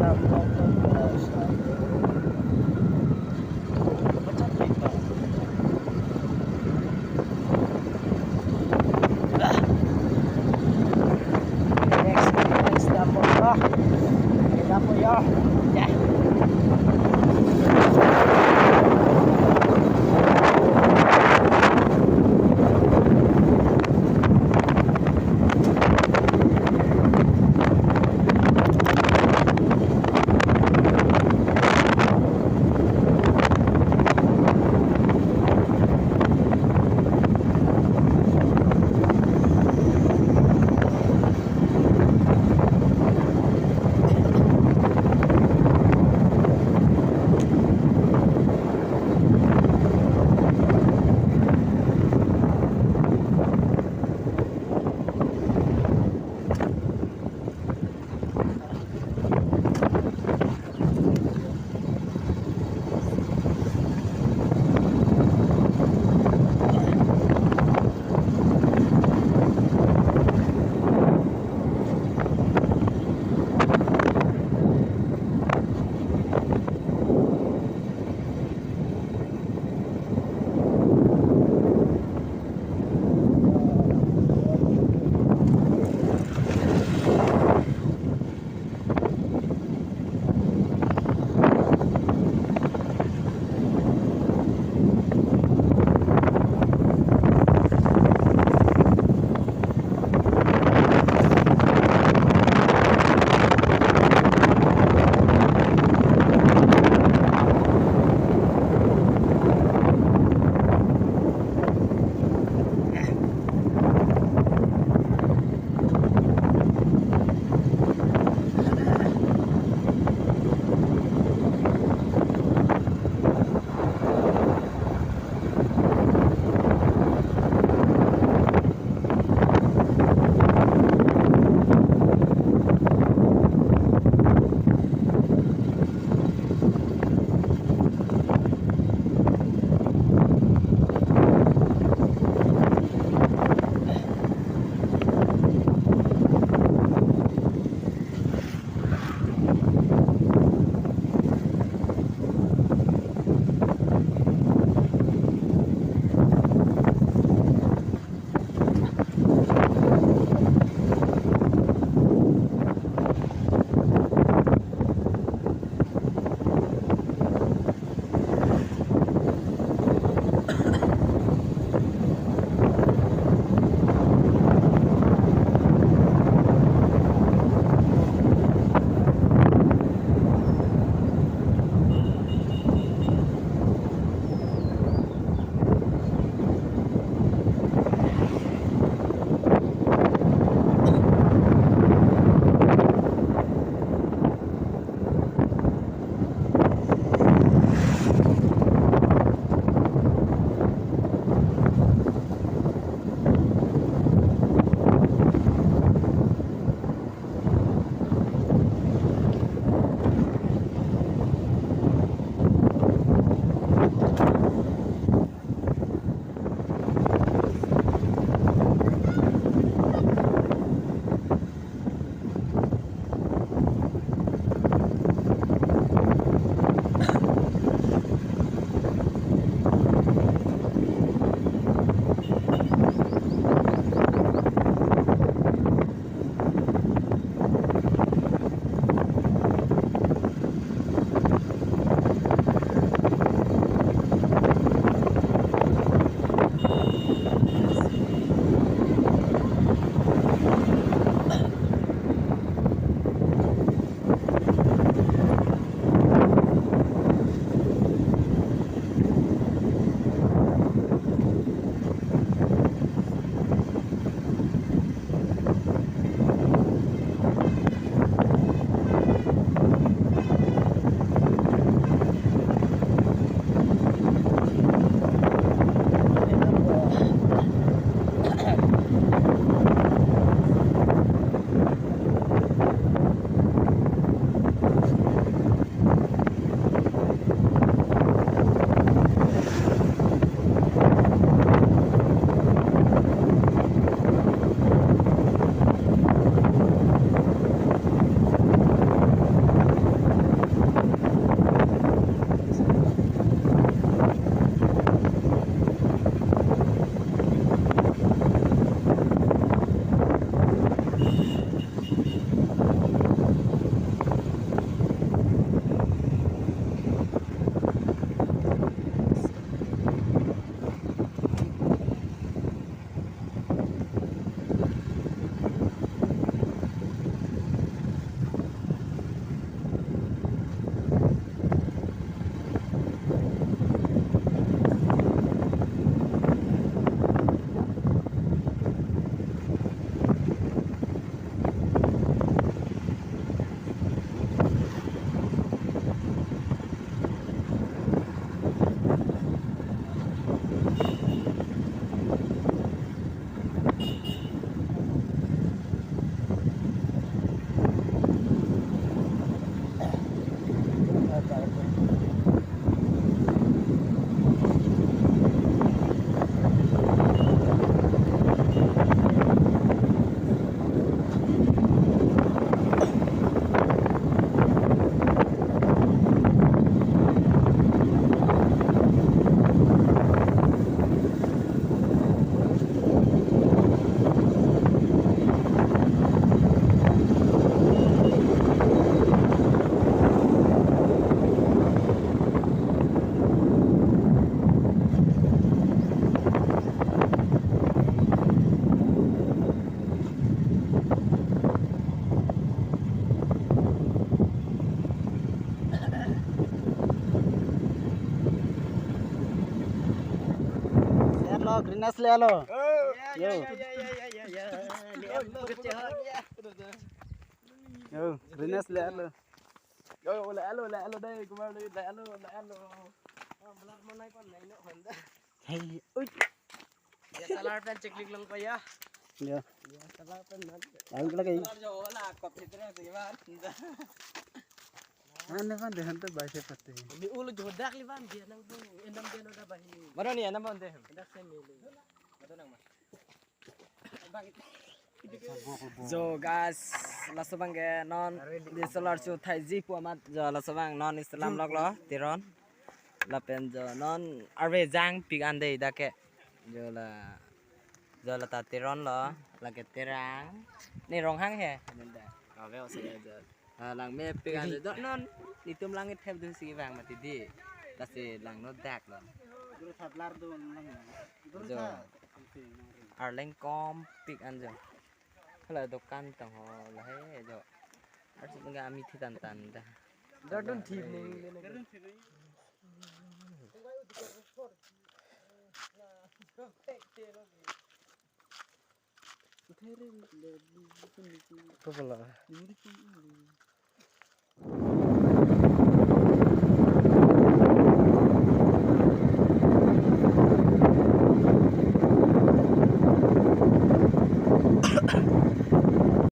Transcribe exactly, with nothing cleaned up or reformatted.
Next, next, dam po. Dam po, ya. Ya. Nas le alo. Yo. Yo, Rines le alo. Yo, le alo, le alo dai, kumar le alo, le alo. Hey, ui. Ya, salar pen cheklik long pa ya. Ya. Ya, salar pen man. Ang lagi. Salar jo la kop chitra se ban. Ane kan dehan to baise pate. Ni ulo jodak li ban dia nang bu, endam dia no da bahi. Mano ni anam bang deh. Dak se mili. Mano nang ma. Jo guys, laso abang ke non D S L R chothaiji pu amat jo laso abang non Islam lok lo Teron. Lapen jo non arve jangpik an dei dak ke. Jo la jo la ta Teron lo, lake Terang. Ne Ronghang he. Nenda. Kave ose jo. Ah, langmepik an jo non. Netum langthep do si vang mati di. Lasi langno dak lo. Dulu sablar do lang. Dulu Jo. sa. Arleng kompik an jo. Hala dokan tang ho lahai jo. Arsi nggak ami thi tan tan dah. Dadun thip ni. Apa pala?